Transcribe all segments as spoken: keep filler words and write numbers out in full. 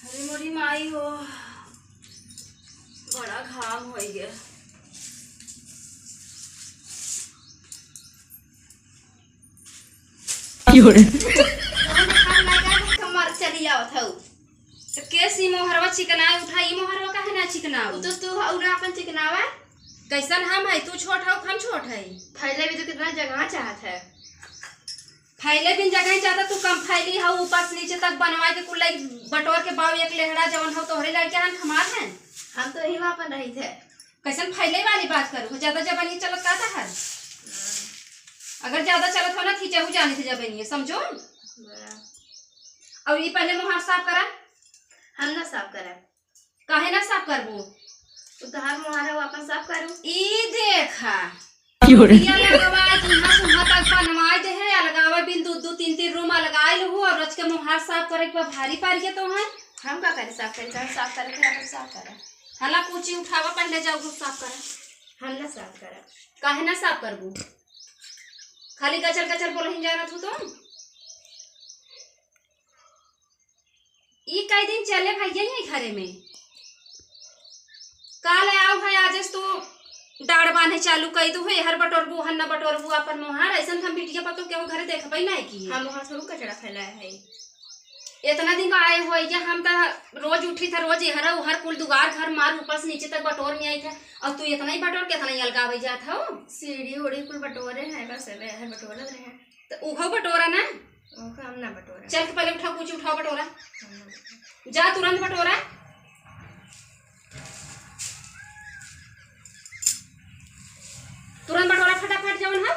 अरे मोरी माई हो, बड़ा घाम होइ गया। क्यों रे? कौन खान लगा है, कमर चली आवत हऊ। तो केस ई मोहरवा चिकनाए उठा, ई मोहरवा काहे ना चिकनाऊ? उ तो तू हऊ ना अपन चिकनावा। कैसन हम है? तू छोट हऊ, हम छोट है। फैले भी तो कितना जगह चाहत है। फैले बिन जगह चाहता, तू कम फैली हऊ, ऊपर से नीचे तक बनवाए के कुल लाइक बटोर के बाऊ एक लेहड़ा जवन हऊ तोहरे लड़के हन, हमार हन। हम तो यही में अपन रही थे। कैसन फैले वाली बात करू हो, ज्यादा जबानी चलत का तहार? अगर ज्यादा चलत हो ना, खींचहू जाने से जबानी है, समझो? बड़ा। और ये पहले मुहार साफ करा। हम ना साफ करा। काहे ना साफ करबू? उ तहार मुहार है, वो अपन साफ करू। ई देखा। क्यों रे? दिया लगवा, चूल्हा सुल्हा तक बनवाए दे है, अलगावा बिन दू दू तीन तीन रूम अलगाए लहू और रोज के मुहार साफ करे के भारी पारी है तो है। हम का करे साफ करे, चाहे साफ करे, फिर अपन साफ करे। हला कूची उठावा, पहले जाऊ घुस साफ करा। हम ना साफ करा। काहे ना साफ करबू? खाली गचर गचर बोलहिन जानत हो तुम। ई कई दिन चले भैया यही घरे में। काल आओ है, आज तू डाड़ बांधे चालू कई दू है, हर बटोरबू, हन्ना बटोरबू, अपन मोहार, ऐसन हम बिटिया पतो केहू घरे देखबे नहीं की। हम वहाँ से कचरा फैलाए है। इतना दिन आए हो, ये हम त रोज उठी था, रोज हर, हर कुल दुआर घर मार ऊपर से नीचे तक बटोर में आई था, और तू इतना ही बटोर के इतना ही अलगावे जात हो। सीढ़ी उड़ी कुल बटोरे हैं, बस हर बटोरत रहे। तो उहो बटोरा ना। ओका हम ना बटोरा। चल के पहले उठा, कुछ उठाओ बटोरा। हम ना बटोरा। जा तुरंत बटोरा। तुरंत बटोरा फटाफट जवन है।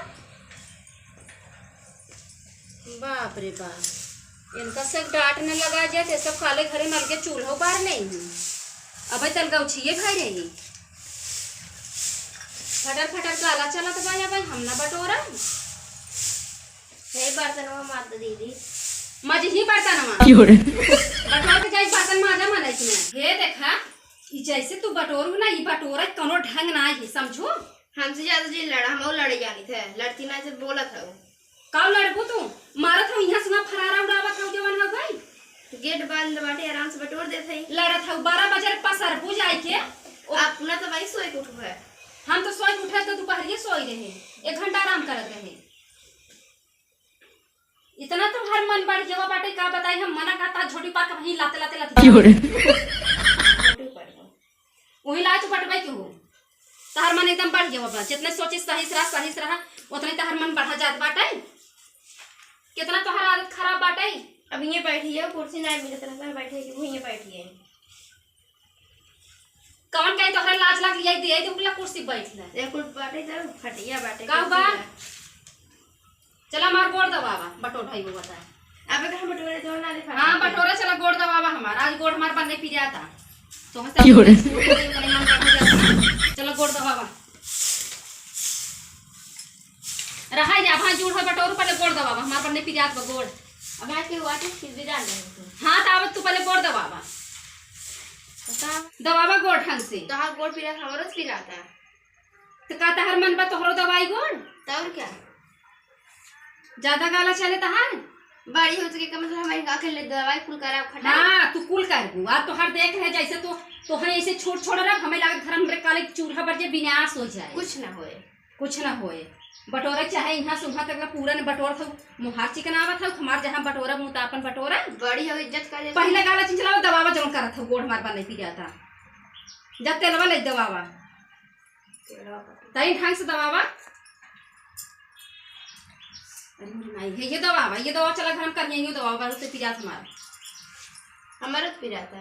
बाप रे बाप। इनका सब डांट न लगा जाए, तो सब काले घरे मल के चूल्हो बार नहीं है। अबे तल गौछिए भाई रही। फटर फटर काला चलत बा, भाई हम ना बटोरा। हे बर्तनवा मार दे दीदी। मजही बर्तनवा। क्यों रे? बटोर के जाई बर्तन माजा माने इसमें। हे देखा, ई जैसे तू बटोरू ना, ई बटोरे कोनो ढंग ना है, समझो? हमसे ज्यादा जी लड़ा, हम लड़े जानी थे, लड़ती ना से बोलत हूँ। का लड़बू तू? मारत हूँ, यहाँ से वहाँ फरारा उड़ावत हूँ, जवन हो गई। गेट बंद बाटे, आराम से बटोर देत हई। लड़त हूँ, बारह बजे पसरबू जाए के। ओ, अपना तो भाई सोए के उठबे। हम तो सोए के उठे तो दोपहरिए सोए रहे, एक घंटा आराम करत रहे। इतना तो हर मन बढ़ गया बाटे, का बताई हम, मना कहता झोटी पार के वहीं लाते लाते लाते। क्यों रे? वही लाए तो बटवाई के हो, तहर मन एकदम बढ़ गया बा। जितने सोची सही से रहा, सही से रहा, उतने तहर मन बढ़ा जात बाटे। कितना तोहर आदत खराब बाटे। अब ये बैठी है, कुर्सी ना मिलत रहता है बैठे की, वहीं बैठी है। कौन कहे तोहरा लाज लाग लिया, दे दे उकला कुर्सी बैठ ले। ये कुल बाटे तो फटिया बाटे, का कुर्सी बा? बा। चला हमार गोड़ दबावा, बटोर भाई वो बता। अबे कहाँ बटोरे, जोर ना दे, हाँ, फटाफट। बटोरा, चला गोड़ दबावा हमार, आज गोड़ हमार बन्ने पिराता। तो हंस क्यों रे? चला गोड़ दबावा। रहा जा, वहाँ जूड़ हो बटोरू, पहले गोड़ दबावा, हमार बन्ने पिरात बा गोड़। अब आज के हुआ तो फिर भी डाल रहे हो। हाँ, तो अब तू पहले गोड़ दबावा। बता। दबावा गोड़ ढंग से। तो हाँ, गोड़ पीरा, हमारो से पिराता। तो का तहर मन बा तोहरो दबाई गोड़? तो और क्या? ज्यादा गाला चले तहार? बड़ी हो चुकी का मतलब हमारी अकेले दवाई कुल करा खटा। हाँ, तू कुल करबू। आ तोहर देख रहे जैसे तू, तोहरे ऐसे छोड़ छोड़ रहा, हमें लागत घर हमरे काले चूल्हा पर जे विनाश हो जाए। कुछ ना होए। कुछ ना होए। बटोरे चाहे यहाँ से वहाँ तक ला पूरा ने बटोर था, मुहार चिकनावत था, हमार जहाँ बटोरा मुँह तापन बटोरा। बड़ी हो इज्जत करे। पहले गाला चिंचलावा दबावा जौन करत था, गोड़ हमार बने पी जाता। जब तेलवा ले दबावा। तई ढंग से दबावा। अरे मोरी माई, हे ये दबावा, ये दबावा, चला घर में कर, ये दबावा, बारू से पिरात हमारा। हमारा तो पिराता।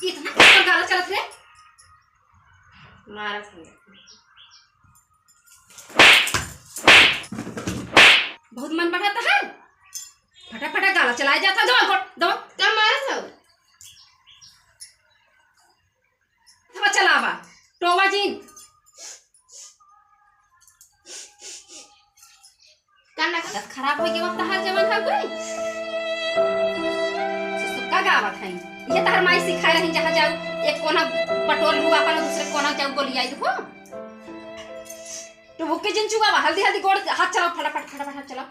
इतना ऊपर गाला चलत रे। मारा था। बहुत मन बढ़ाता है। फटा फटा गाला चलाया जाता, दो, दो। का मारा था? हवा चलावा, टोवा जिन। कान ना आदत खराब हो गई, अब तहार जवन हो गई। सुसुक्का गावत है। ये तहार माई सिखाए रही, जहाँ जाऊ, एक कोना बटोर लू, अपन दूसरे कोना जाऊ, गोलियाई हो। टुबुक के जिन चुआ बा, हल्दी हल्दी गोड़ हाथ चलाओ, फटाफट फटाफट हाथ चलाओ।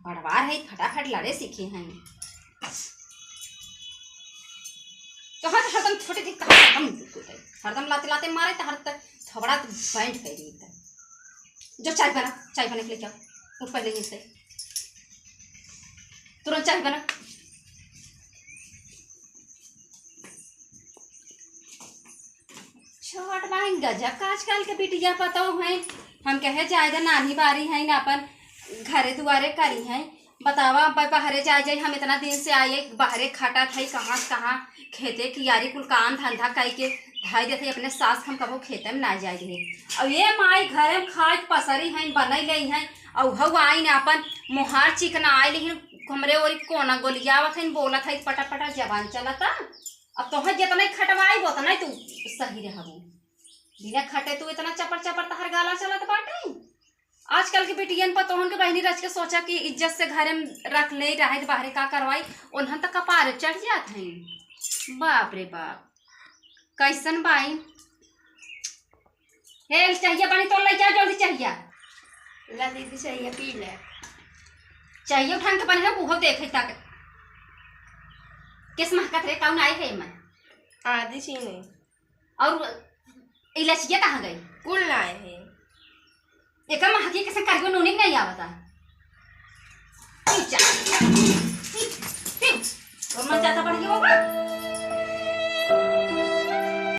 बड़वार है, फटाफट लड़े सीखे हैं। तो हाँ, तो हरदम छोटे दिन तक हरदम, हरदम लाते लाते मारे तो हर तक थोबड़ा तो बैंड कर दी तो। जो चाय बना, चाय बना के लेके आओ, उठ पहले यहीं से, तुरंत चाय बना। छोट बहिन, गजब का आजकल के बिटिया पतोह हैं। हम कहे जाए दे, नानी बारी हैं ना, अपन घरे दुआरे करी हैं। बतावा, ब-, बाहरे जाए जाए, हम इतना दिन से आए, बाहरे खटत है, कहाँ से कहाँ खेते कियारी कुल काम धंधा कई के धाई देते, अपने सास हम कबो खेते में ना जाए दे। और ये माई घरे में खाए के पसरी हैं, बनई ले हैं, और हऊ आई ना अपन मोहार चिकना आए, लेकिन हमरे ओरी कोना गोलियावत हैं, बोलत है, पटा पटा जबान चलता। अब तोहे जितना ही खटवाई, उतना ही तू सही रहबू। बिना खटे तू इतना चपर चपर तहर गाला चलत बाटे। आजकल के बिटियन पतोहन के बहिनी रच के सोचा कि इज्जत से घरे में रख ले, रहे तो बाहरे का करवाई, उन्हन तो कपार चढ़ जात हैं। बाप रे बाप, कैसन बाई। हे, चाहिए पानी तो ले जा, जल्दी चाहिए। ला दीदी, चाहिए पी ले। चाहिए उठान के पानी है, उहो देखे तक। किस महकत रे, कौन आए है मैं? आदि चीनी। और इलाचिया कहाँ गई? कुल ना आए है। एकर महकी कैसे करियो नूनी नहीं आवता। पी जा। पी, पी। और मन ज्यादा बढ़ गया होगा।